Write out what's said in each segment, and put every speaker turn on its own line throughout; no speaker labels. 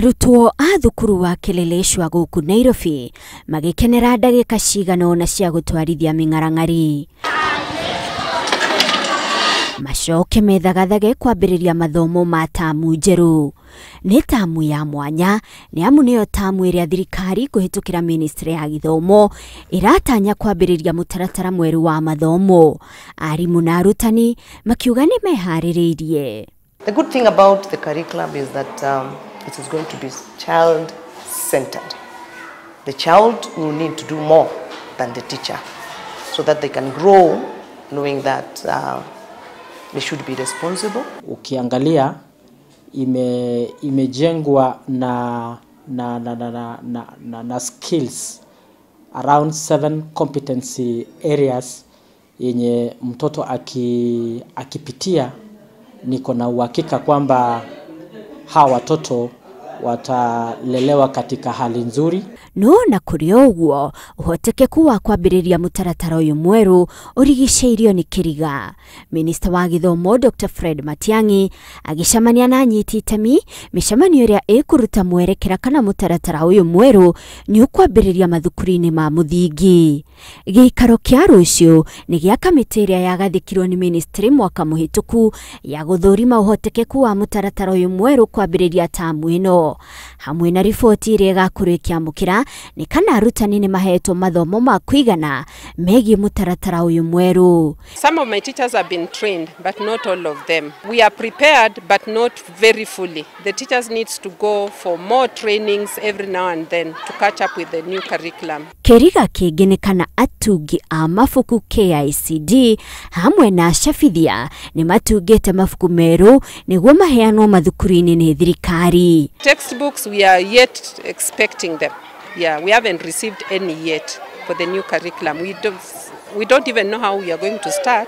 Arutwo a thukuru wa Kileleshwa gũkũ Nairobi magĩkenera ndagĩka cigana ũna cia gũtwarithia mĩng'arang'ari. Macoke methagathage kwambĩrĩria mathomo ma tamu njerũ. Nĩ tamu ya mwanya nĩ amu nĩyo tamu ĩrĩa thirikari kũhĩtũkĩra ministry ya gĩthomo ĩratanya kwambĩrĩria mũtaratara mwerũ wa mathomo. Arimũ na arutani makiuga nĩ meharĩrĩirie.
The good thing about the curriculum is that it is going to be child-centered. The child will need to do more than the teacher so that they can grow knowing that they should be responsible.
Ukiangalia imejengwa na skills around 7 competency areas yenye mtoto akipitia, niko na uhakika kwamba hawa watoto watalelewa katika hali nzuri.
No na kũrĩ ũguo ũhotekeku wa kwambĩrĩria mũtaratara ũyũ mwerũ ũrigicĩirio nĩ kĩriga. Minista wa gĩthomo Dr. Fred Matiang'i agĩcemania na anyiti itemi mĩcemanio ĩrĩa ĩkũruta mwerekera kana mũtaratara ũyũ mwerũ nĩ ũkwambĩrĩria mathukuru-inĩ ma mũthingi. Gĩikaro kĩa rũciũ nĩ gĩa kamĩtĩ ĩrĩa yagathĩkirwo nĩ ministry mwaka mũhĩtũku ya gũthũrima ũhotekeku wa mũtaratara ũyũ mwerũ kwambĩrĩria tamu ĩno, hamwe na riboti ĩrĩa ĩgakorwo ĩkĩamũkĩra nĩ kana arutani nĩ mahetwo mathomo ma kũigana megiĩ mũtaratara ũyũ mwerũ.
Some of my teachers have been trained, but not all of them. We are prepared, but not very fully. The teachers needs to go for more trainings every now and then to catch up with the new curriculum.
Kĩriga kĩngĩ nĩ kana atungi a mabuku KICD hamwe na acabithia nĩ matungĩte mabuku merũ nĩguo maheanwo mathukuru-inĩ nĩ thirikari.
Textbooks, we are yet expecting them. Yeah, we haven't received any yet for the new curriculum. We don't even know how we are going to start,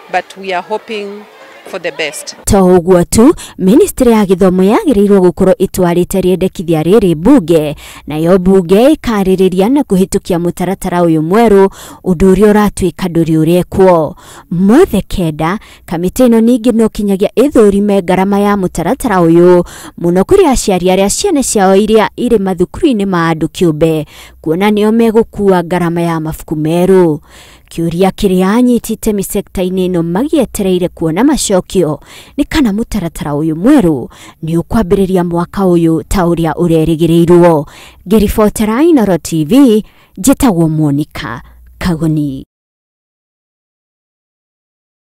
but we are hoping for the best.
To ũguo tu, ministry ya gĩthomo yagĩrĩirwo gũkorwo ĩtwarĩte rĩendekithia rĩrĩ bunge, nayo bunge ĩkarĩrĩria na kũhĩtũkia mũtaratara ũyũ mwerũ, ũndũ ũrĩa ũratuĩka ndũrĩ ũrekwo. Mothe kenda, kamĩtĩ ĩno ningĩ no kinyagia ĩthũrime ngarama ya mũtaratara ũyũ mũno kũrĩ aciari arĩa ciana ciao iria irĩ mathukuru-inĩ ma andũ kĩũmbe, kuona nĩo megũkua ngarama ya mabuku merũ. Kĩũria kĩrĩa anyiti itemi sekta-inĩ ĩno magĩetereire kuona macokio nĩ kana mũtaratara ũyũ mwerũ nĩ ũkwambĩrĩria mwaka ũyũ ta ũrĩa ũrerĩgĩrĩirwo. Ngĩribotera Inooro TV, njĩtagwo Monica Kagoni.